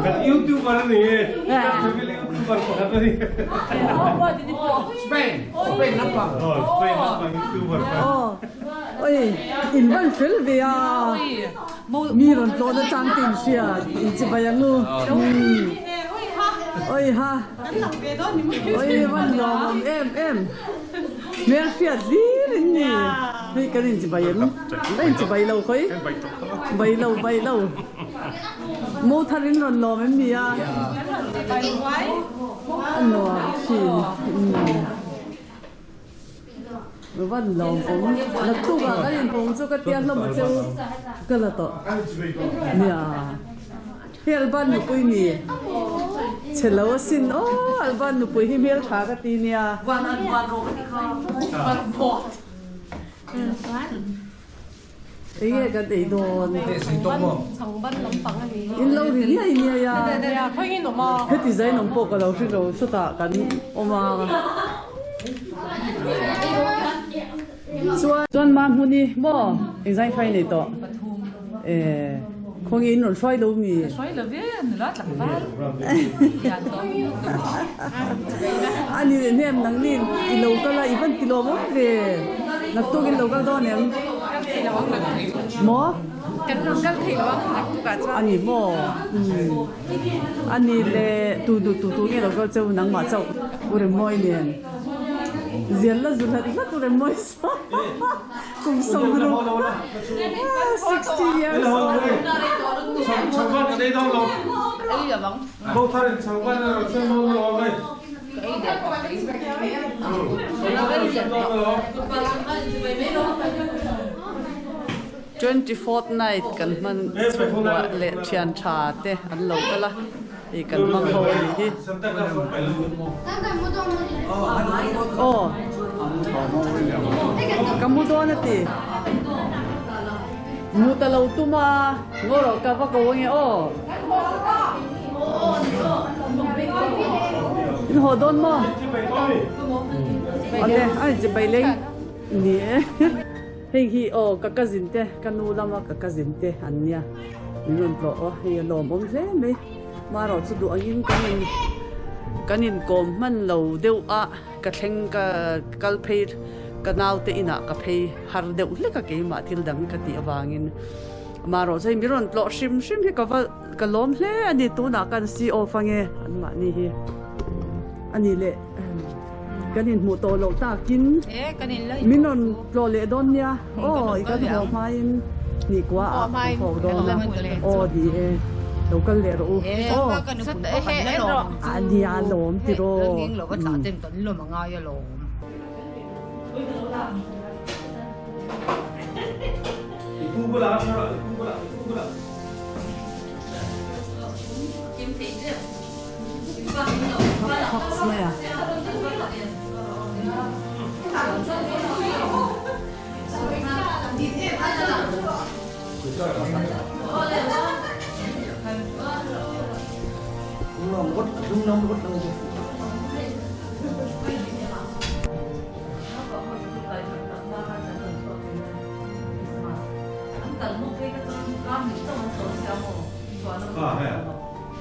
Kan YouTuber a ni. Kan family YouTuber pakhat a ni. Spain, Spain lampang. Oh, Spain lampang YouTuber pa. Oh, oi, in van fel ve a. Mi rawn tlawh na chang te in hria, in chibai ang u. Oi ha. Oi van lawm awm em em. Hmel hriat hlir in ni. Hei kan in chibai em? Ka in chibai lo khawi. Bai lo bai lo. Mo thar in rawn lawm em ni a? A nuam thin. Van lawm awm. Naktuk ah kan inpawm chu ka tia hlawm a cheu ka la tawh. Nia. Hei Alban nupui ni. Chhe lo asin aw Alban nupui hi hmel tha ka ti nia. Enge kan ei dawn? In lo ri niai niai a. Heti zain awm pawh ka lo hre lo chutah kan awm a. Chuan chuan ma hmun i maw engzai fai nei tawh? Eh khawnge in rawn hruai lo mi? Hruai lo ve nula tlangval lian tawh. Ani leh hnem nang ni i lo kal a i van ti lawm awm ve. Naktuk in lo kal dawn em? Maw? Kan lo kal thei lo ang naktuk ah chuan. Ani maw? Ani leh tu tu tu tu nge lo kal cheu nangmah chauh u Remmawi nen. Zial la zu hlat hlat u Remmawi saw kum 60 60 years old. Changban kan ei dawn lo. Bothar in changban a rawn siam dawn lo ang hei. 24th night kan hman chhungkua leh thian tha te an lo kal a, hei kan hmang ho a nih hi. Aw ka mu dawn a ti. Mu ta lo tum a, ngaw rawh ka va ko ange aw. In haw dawn maw? Awle a inchibai leng ni e. Hei hi aw ka cousin te ka nu lama ka cousin te an nia min rawn tlawh aw hei a lawmawm hle mai marawh chu duh angin kan in kan inkawm hman lo deuh a ka thleng ka kal phei ka naute inah ka phei har deuh hlek a keimah thil dang ka tih avangin marawh chu hei min rawn tlawh hrim hrim hi ka va ka lawm hle a ni tunah kan see off ange anmahni hi a ni leh. Kan inhmuh tawh loh takin min rawn tlawh leh dawn nia aw i kan haw hmain nihkua ah kan thawk dawn a aw ni e lo kal leh rawh u aw a nia lawm tiraw.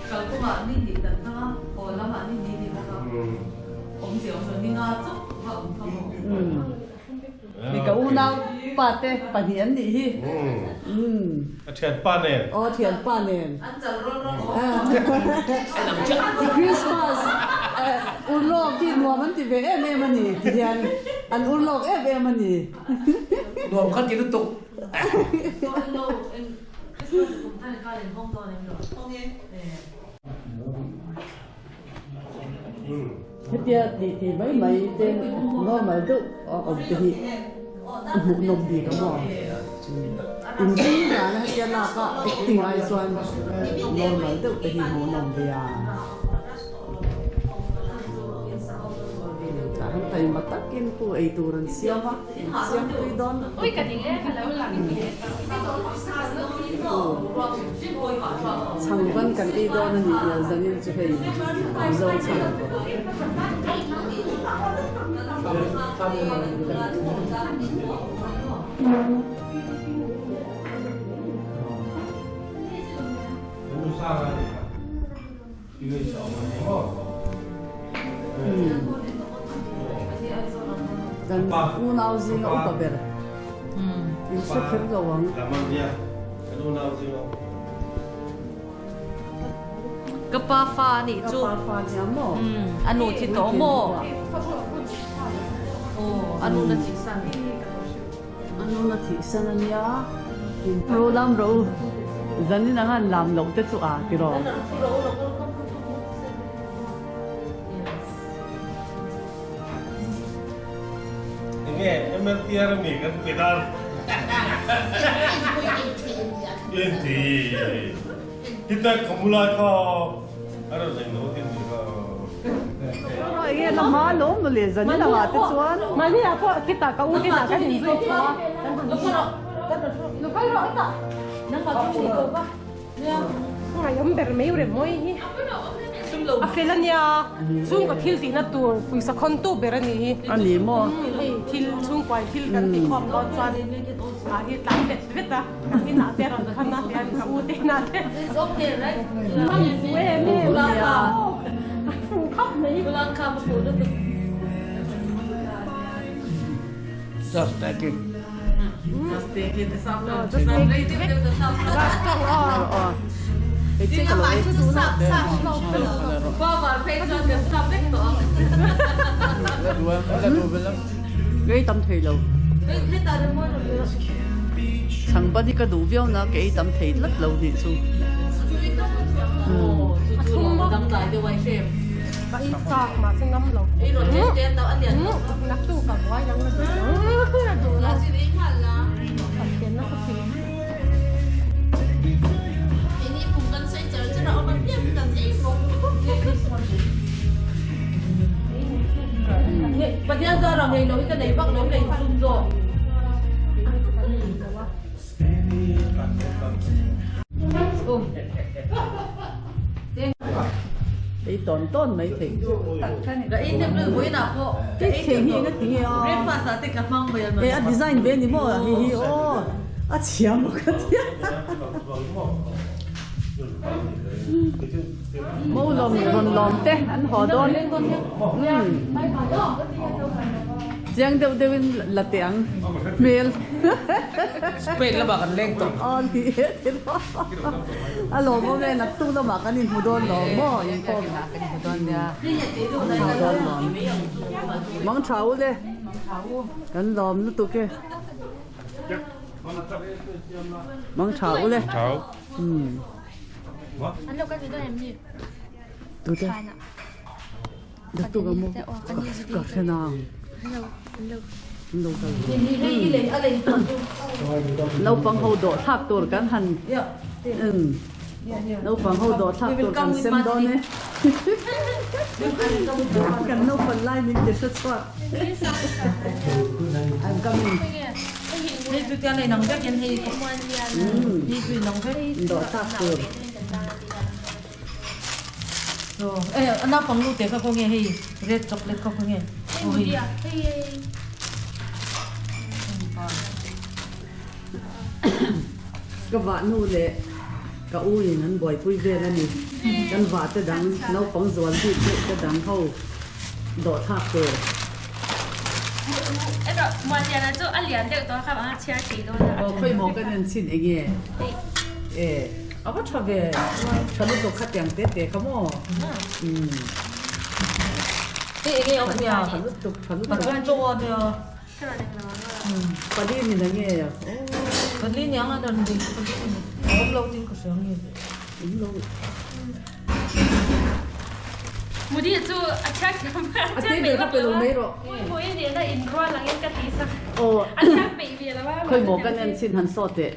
Kalkawngah ni hnih kan hmang a, haw lamah ni hnih ni bawk a, awmzia awm lo, ni nga chauh va awm kha maw? Ni ka unau pa te pahnih an nih hi. A thianpa nen. Aw thianpa nen. An chal rawn rawn awm. Christmas urlawk hi nuam an ti ve em em a ni ti hian an urlawk em em a ni. Nuam kha ti lutuk. Hetia tih tih mai mai te normal deuh a awm te hi a hmuhnawm bik a maw? Inring dan a hetia lak a acting ai chuan normal deuh te hi hmuhnawm ve a. Tah hian taima takin pu eitur an siam a. Siamtui dawn Chhangban kan ei dawn a nih hmel zanin chu hei Mizo chhang. Kan unau zinga upa ber in hre kher lo ang. Ka pa fa a nih chu. Ka pa fa nia maw? A nu thi tawh maw? Aw, a nu na thih san. A nu na thih san a nia. Ro lam ro u. Zanin anga an lam loh te chu a ti rawh. Enge MLTR ami kan ti dan. Inti. Kita kamulai kha ara reng lo tin ni kha. Enge la ma lo mo le zanin anga te chuan. Mania pawh khitah ka u te inah kan inzui tawh a. Ngaiawm ber mai rem mawi hi a fel a nia, chhungkaw thil tihna tur pawisa khawntu ber a ni hi. A ni maw? Hei thil chhungkuai thil kan ti khawm dawn chuan ah hi tlai vet vet a, kan inah te rawn khan a tian ka u te inah te. Em em a fu khap mai. Just take it. Ka ei tam thei lo. Chhangban hi ka duh viau na ka ei tam thei tlat lo nih chu. Ka ei chak mahse ngam lo. Naktu ka buai ang na duh lo. Ei tawn tawn mai thei. Cake thei hi enga ti nge a? E a design ve ni maw hei hi aw a chhia maw ka tia. Mo lawm rawn lawm te an haw dawn. Chiang deuh deuhin la teh ang hmel. Spain lamah kan leng tawh. Aw ni e ti lo. A lawmawm e naktuk lamah kan inhmu dawn lo maw inkhawm kan inhmu dawn nia. Inhmu dawn lo. Mang tha u le. Kan lawm lutuk e. Mang tha u le. Umm. Tute. Daktuk a maw ka hre nang. Naupang ho dawh thlak tur kan han naupang ho dawh thlak tur kan sem dawn e. Kan naupan lai min ti hre chhuak. I'm coming. Dawh thlak tur. Naupang lu te kha khaw nge hei red chocolate kha khaw nge aw hei Ka vah nu leh ka u in an buaipui vel a ni. Kan vah te dang naupang zual bik deuh te dang ho dawh thlak tur. Aw khawi maw kan en chhin enge e. A va tha ve, tha lutuk kha tiang te te kha maw. Hei enge awm nia. Tha lutuk, tha lutuk. Pathian chaw a nia. Pali ni na nge a. Pali ni ang a rawn dik pali ni. A awm lo tin ka hria nge. Awm lo. Mudi chu a thiang thiam A te ber kha pe lo mai rawh. Mui nena inrual angin ka ti sak. Aw. A thiang peih ve lo a. Khawi maw kan en chin han saw teh.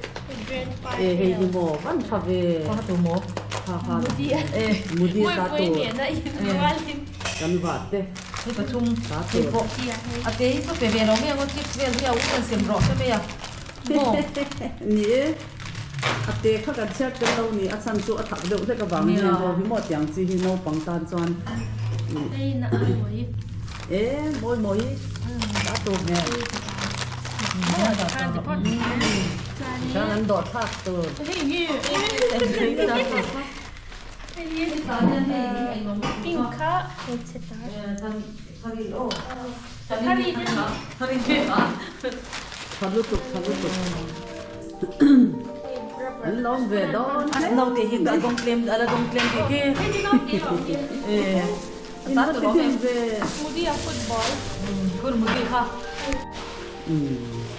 E hei hi maw van tha ve. Kha tu maw? Kha kha. Mudi. E mudi ta tu. Mui nena inrual in. Kan va te. Hei pathum. Ta tu. Hei pawh. A te hi chu pe ve lo nge ang aw chips vel hi a u kan sem rawh se mai a. Maw? Ni e. A te kha kan chhiat tel lo ni a chhan chu a thak deuh hlek avang hian ho hi maw tiang chi hi naupang tan chuan e mawi mawi a tur nen chuan an dawh thlak tur. Pink kha hmeichhe ta. Tha lutuk tha lutuk. An lawm ve dawn hle. Naute hi a dawng tlem a la dawng tlem tih khi. In va ti hlim ve. Mudi a football. Hun mudi kha.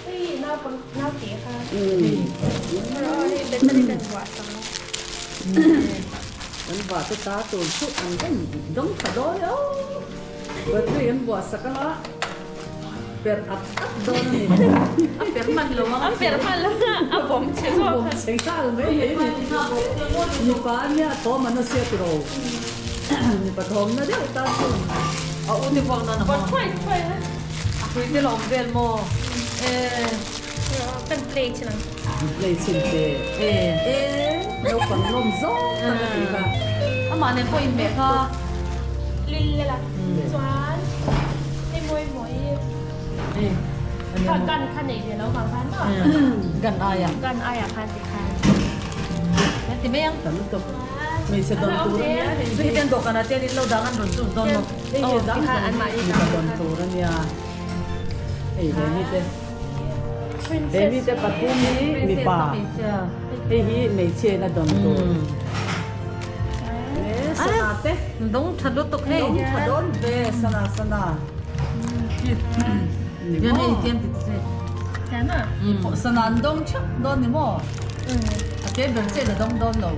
Hei naupang naute kha. Hei battery kan vuah sak a. Kan vah te ta tur chu an rawn dawng tha dawn e aw. Battery an vuah sak anga per at at dawn a ni. A per hman lo ang. A per hman lo a, a bawm che zawk. A bawm che nghal mai mai a ni. Mipa ania thawm an a hriat ro. Mipa thawmna deuh tan chuan. A u te vuak nan a hmang. Bawt thuai thuai a. A hrui te la awm vel maw? E. Kan play chin ang. Play chin te. E. E. Naupang lawm zawng tak a tih kha. Amah nen pawh inhmeh kha. Lil lela chuan hei mawi mawi kha gun kha nei ve lo vang khan maw? Gun aia. Gun aia khan ti khan. Kan ti mai ang. Tam tawp. Hmeichhe dawn tur a nia hei hi. Chu hi ten dawhkan ah chuan in lo dang an rawn choose dawn maw? Hei hi a dang mipa dawn tur a nia. Hei he mi te. He mi te pathum hi mipa. Hei hi hmeichhia in a dawn tur. E sana te. Dawng tha lutuk hei. Dawng tha dawn ve sana sana. Ni maw? Sana an dawng theuh dawn ni maw? A te ber chiah in a dawng dawn lo.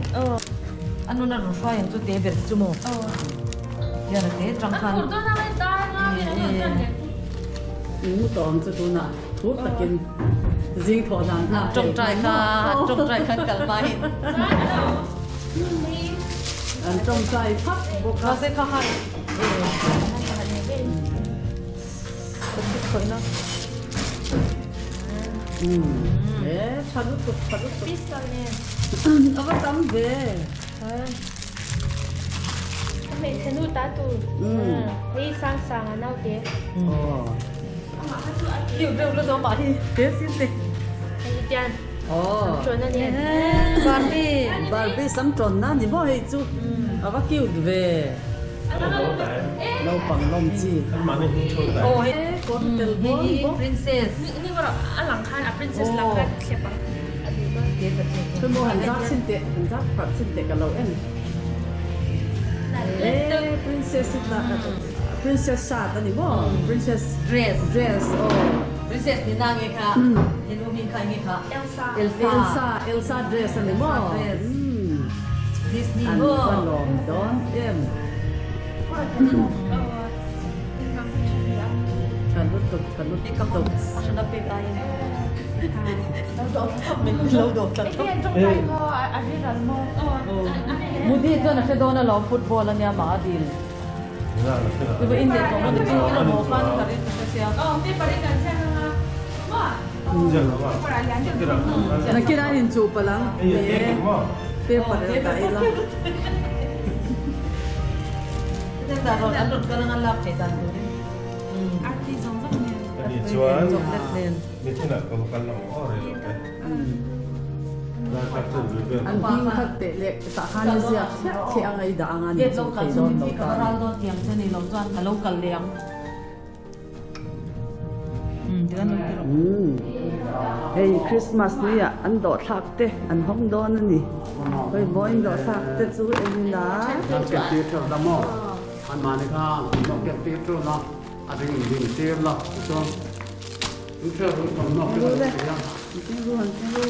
A nun a rawn hruai ang chu te ber chu maw? Hian a te tang khan. Mu tawng chu tunah thur takin zing thawh hlan hlan thei. Tawngtai kha tawngtai khan kal hma in. An tawngtai phak bawk a. Mahse kha khan E tha lutuk tha lutuk. A va tam ve. Hmeichhe nu ta tur. Hei sang sang a naute. Cute deuh lutuk amah hi. Te sin te. Hei tian. Samṭawn a nia. Barbie. Barbie samṭawn na ni maw hei chu. A va cute ve. Naupang lawm chi. Aw hei kawr tel bawn bawk. Princess. Ni erawh a lang khan a princess lang khan thlep ang. Chu maw han zak chhin teh han zak pharh chhin teh ka lo en. E princess i tla princess shirt a ni maw princess dress dress aw. Princess ni na nge kha henu hming kha enge kha Elsa Elsa Elsa dress a ni maw. Disney An maw. va lawm dawn em. Tha lutuk tha lutuk. Mudi chuan a hre dawn alawm football ania mah a dil. Iva in leh tawh maw ni chu a haw khan ka rin ka hre sia. Nakin a inchuh palh ang paper a dah ila. An hming khat teh leh tah khan a ziak chiah chiah anga i dah anga ni chu thei dawn lo ta Hei Christmas ni ah an dawhthlak te an hawng dawn a ni. Hei vawiin dawhthlak te chu en ila.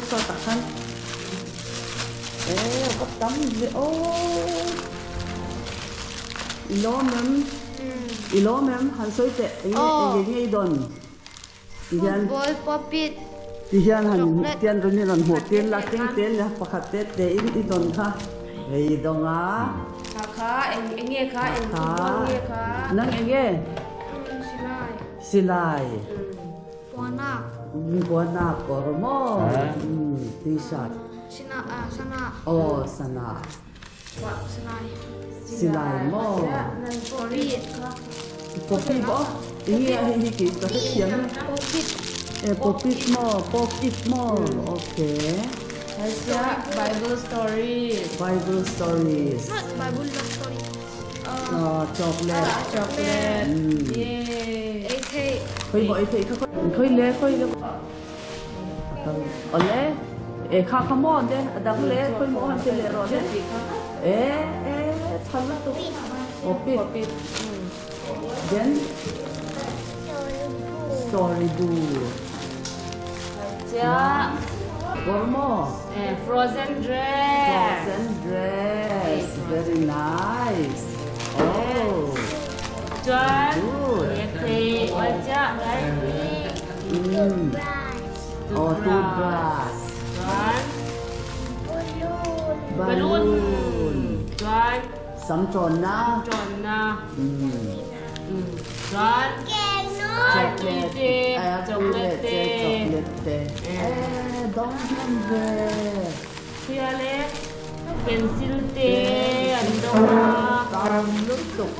Sawtah khan e a va tam ve aw i lawm em i lawm em han sawi teh eng nge eng nge i dawn ti hian ti hian han tian rawn i rawn hmuh tir la keng tel la pakhat te te in i dawn kha hei i dawng a kha eng nge kha eng nge kha nang eng nge Silai. Puanak. Puanak kawr maw? T-shirt. Sana. Aw sana. Silai. Silai maw? Poppy. Poppy maw? Enge a hei hi kei ka hrethiam. Poppy. E poppy maw? Pop it maw? Okay. Bible stories. Bible stories. Not Bible love story. Uh, chocolate. Chocolate. Yay. Ei thei. Khoi bo ei thei kha khoi le khoi le. Ole e kha kha mo de adang le khoi mo han te le ro de. E e thala to. Opit. Opit. Then story book. Chia. Gormo. Eh, frozen dress. Frozen dress. Very nice. Oh. Chuan. Good. Thei. Chia. Oh, toothbrush. Chuan. Balloon. Balloon. Chuan. Samchon na. Chuan na. Chuan. Chocolate. Chocolate. Chocolate. Chocolate. Chocolate. Eh, dong ve. Thia le. Pencil te. An dong a. Tam lutuk.